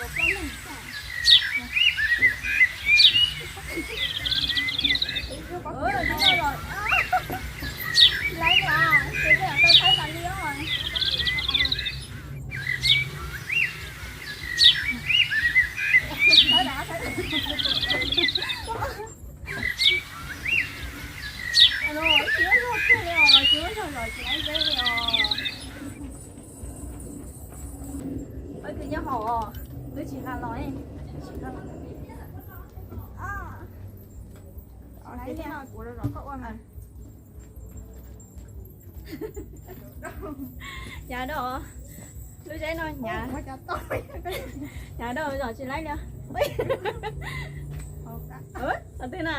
Ua kwv nyob hauv os, twb tsis nqa los, tsis nqa los. Hnyav dau, lub zeb no hnyav, hnyav dau zom tsis laib li. Qhov twg na?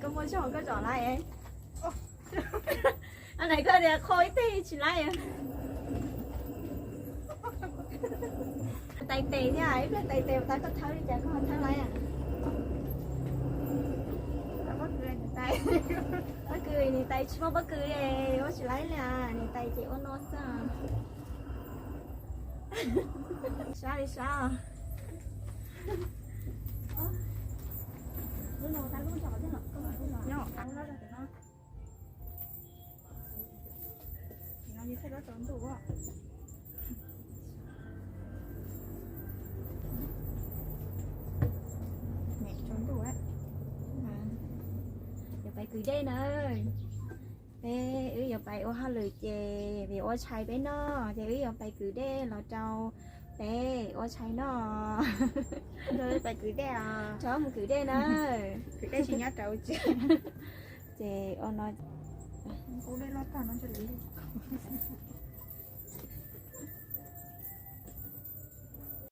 Koj muaj zog koj zom laib. Nais koj tias qhov ib teg tsis laib. Tais tes thiab, ib pliag tais tes tas koj thawb li cas koj ho thawb laib. Pob kws, niam tais tsis muaj pob kws li, ua tsis laib li, niam tais ces ua no xwb. Sab li sab. Yuav pais kwv dej na. Peb wb yuav pais ua hauj lwm ces vim ua tshais peb noj ces wb yuav pais kwv dej los rau peb ua tshais noj. Pais kwv dej, rov mus kwv dej na. Kwv dej tsis nyob rau tsev. Ces ua no, dej loj tag no li.